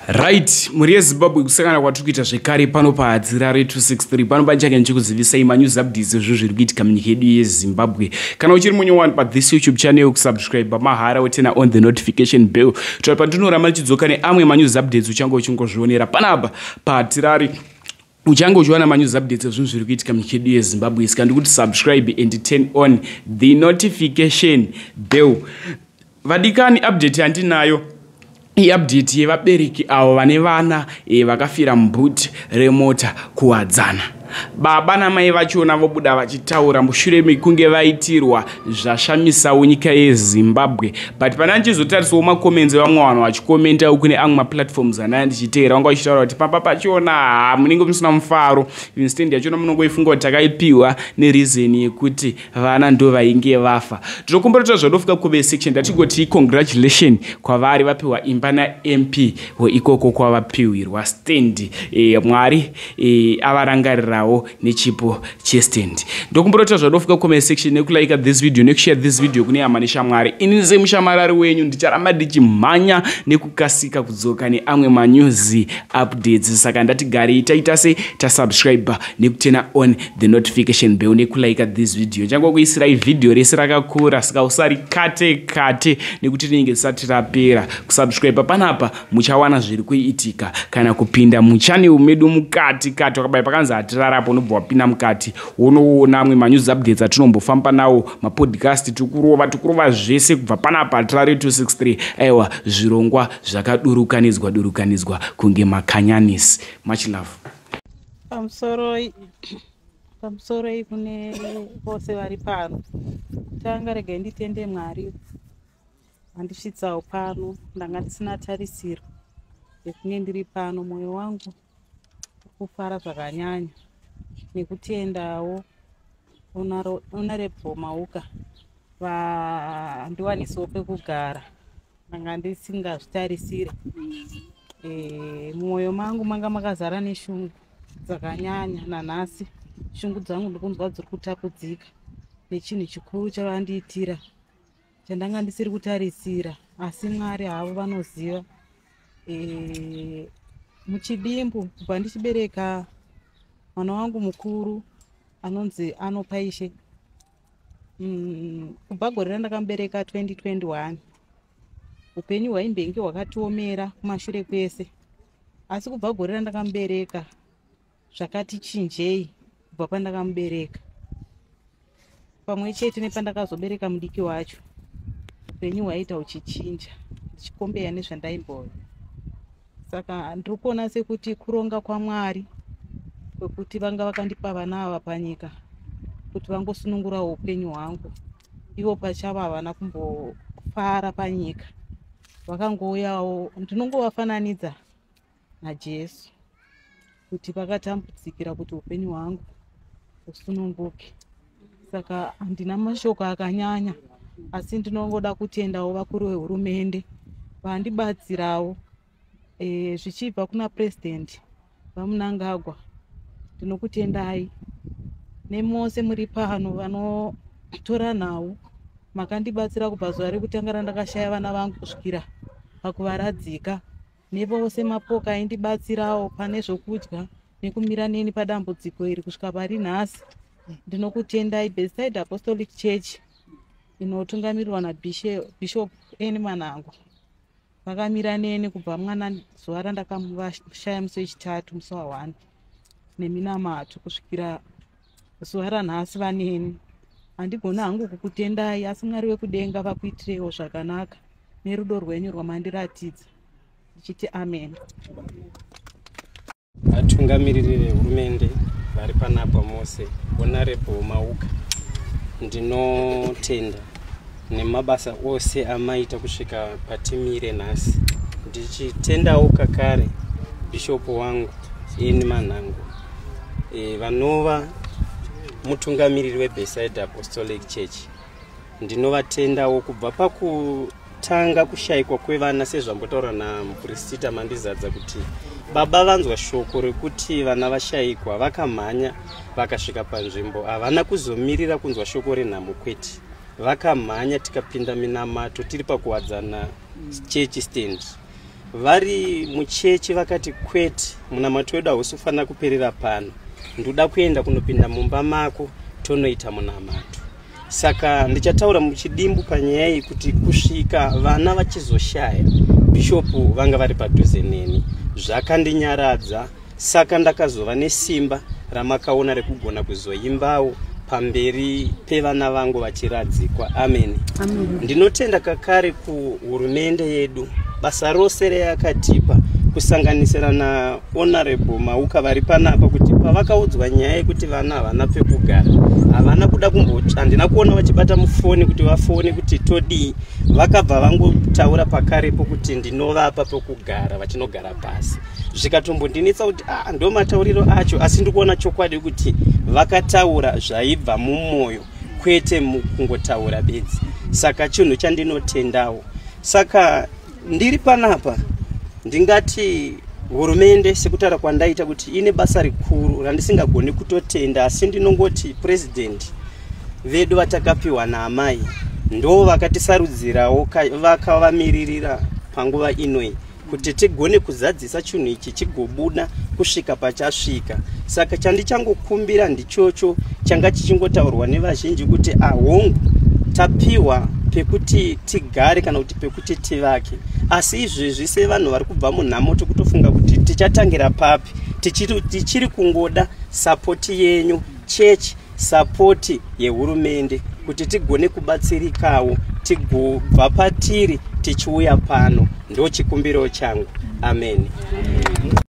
Right, mhuri yeZimbabwe, kusangana kwatiri kuita zvekare pano paHatirare 263. Pano panichange ndichikuzivisai manews updates ezvo zviri kuitika munyika yedu yeZimbabwe. Kana uchiri munyowani pathis YouTube channel, kusubscribe mahara, woturn on the notification bell toa pandinoramba ndichidzoka neamwe manews updates, uchange uchingozvionera panapa paHatirare. Uchange uchiwana manews updates ezvinhu zviri kuitika munyika yedu yeZimbabwe. Saka ndikuti subscribe and turn on the notification bell. Vadikani, update yandinayo iupdate yevabereki avo vane vana vakafira muboot remota kuWadzana. Baba namai vachona vobuda vachitaura mushure mekunge vaitirwa zvashamisawo nyika yeZimbabwe. But pana ndichizotarisawo macomments evamwe vanhu vachikomentawo kune amwe maplatforms anaya ndichiteera, vanga vachitaura kuti pamba pachona ha munenge musina mufaro. Instead yachona munongoifunga kuti takaipiwa nereason yekuti vana ndo vainge vafa. Tinokumbira zvadofika kucomment section. Ndatingoti congratulation kwavari vapiwa imba naMP weikoko kwavapiwirwa stand. Mwari avarangarirawo nechipo chestand. Ndokumbira kuti zvadofika comment section, nekulike this video, nekushare this video kune hama neshamwari. Ini semushamarari wenyu ndicharamba ndichimhanya nekukasika kudzoka neamwe manews updates. Saka ndatigarei taita se tasubscribe nekuturn on the notification bell, nekulike this video. Ndichangokuisirai vhidhiyo rese rakakura, saka usarikate kate nekuti rinenge risati rapera. Kusubscribe panapa muchawana zviri kuitika. Kana kupinda muchannel medu mukati kati, wakabaya pakanzi Hatirarapo, unobva wapinda mukati, wonoona amwe manews updates atinombofamba nawo, mapodcast tikurova, tikurova zvese kubva panapa Hatirare 263. Aiwa, zvirongwa zvakadurukanidzwa durukanidzwa kunge makanyanisi. Much love. Pamusoroi kune vose vari pano. Kutanga, regai nditende Mwari vandisvitsawo pano. Ndanga ndisina tarisiro yekunge ndiri pano. Mwoyo wangu uri kufara zvakanyanya nekutendawo Honorable Mauka vandiwanisawo pekugara. Ndanga ndisingazvitarisire. Mumwoyo mangu manga makazara neshungu dzakanyanya. Nanhasi shungu dzangu ndikunzwa dziri kutapudzika nechinhu chikuru chavandiitira chandanga ndisiri kutarisira, asi Mwari havo vanoziva. Muchidimbu, kubva ndichibereka mwana wangu mukuru anonzi Anopaishe, kubva gore randakamubereka 2021, upenyu hwaimbenge hwakatiomera kumashure kwese, asi kubva gore randakamubereka zvakati chinjei. Kubva pandakamubereka pamwe chete nepandakazobereka mudiki wacho, upenyu hwaiita huchichinja ndichikombeya nezvandaimbova. Saka ndiri kuona sekuti kuronga kwaMwari kwekuti vanga vakandipa vana ava panyika kuti vangosunungurawo upenyu hwangu. Ivo pachavo havana kumbofara panyika, vakangouyawo. Ndinongovafananidza naJesu kuti vakatambudzikira kuti upenyu hwangu husununguke. Saka handina mashoko akanyanya, asi ndinongoda kutendawo vakuru vehurumende vandibatsirawo, zvichibva kuna Purezidendi VaMnangagwa. Ndinokutendai nemose muri pano vanotora nhau makandibatsira kubva zuva rekutanga randakashaya vana vangu kusvikira pakuvaradzika, nevose mapoka aindibatsirawo pane zvokudya nekumira neni padambudziko iri kusvika pari nhasi. Ndinokutendai. Bethsaida Apostolic Church inotungamirirwa naBishop N Manango vakamira neni kubva mwana zuva randakamuvashaya musi wechitatu, musi wa1, neminamato kusvikira zuva ranhasi vaneni. Handigoni hangu kukutendai, asi Mwari wekudenga vakuitireiwo zvakanaka nerudo rwenyu rwamandiratidza. Ndichiti amen. Vatungamiriri vehurumende vari panapa mose, Honorable Mauka, ndinotenda nemabasa ose amaita kusvika patimire nhasi. Ndichitendawo kakare bhishopu wangu Eni Manhango, vanova mutungamiriri weBeside Apostolic Church. Ndinovatendawo kubva pakutanga kushayikwa kwevana, sezvambotaura namupurisita Mandizadza kuti baba vanzwa shoko rekuti vana vashayikwa, vakamhanya vakasvika panzvimbo. Havana kuzomirira kunzwa shoko renhamo, kwete, vakamhanya tikapinda minamato tiri paKuwadzana church stand. Vari muchechi vakati kwete, munamato wedu hausi kufanira kuperera pano, ndoda kuenda kunopinda mumba mako tonoita munamato. Saka ndichataura muchidimbu panyaya iyi kuti kusvika vana vachizoshaya, bhishopu vanga vari padhuze neni, zvakandinyaradza. Saka ndakazova nesimba ramakaona rekugona kuzoimbawo pamberi pevana vangu vachiradzikwa. Amen. Amen. Ndinotenda kakare kuhurumende yedu, basa rose reyakatipa, kusanganisira naHonorable Mauka vari panapa, kuti pavakaudzwa nyaya yekuti vana havana pekugara, havana kuda kumbotsva, handina kuona vachibata mufoni kuti vafone kuti todii. Vakabva vangotaura pakarepo kuti ndinovapa pekugara, vachinogara pasi. Zvikatombondinetsa kuti ah, ndo matauriro acho, asi ndikuona chokwadi kuti vakataura zvaibva mumwoyo, kwete mukungotaura bedzi. Saka chinhu chandinotendawo. Saka ndiri panapa, ndingati hurumende, sekutaura kwandaita, kuti ine basa rikuru randisingagoni kutotenda, asi ndinongoti Purezidendi vedu vatakapiwa naamai ndo vakatisarudzirawo, vakavamiririra panguva inoi kuti tigone kuzadzisa chinhu ichi chigobuda kusvika pachasvika. Saka chandichangokumbira ndichocho changa chichingotaurwa nevazhinji kuti ahongu, tapiwa pekuti tigare kana kuti pekuti tivake, asi izvezvi sevanhu vari kubva munhamo tikutofunga kuti tichatangira papi. Tichiri kungoda support yenyu, chechi, support yehurumende, kuti tigone kubatsirikawo, tigobva patiri tichiuya pano. Ndo chikumbiro changu. Amen.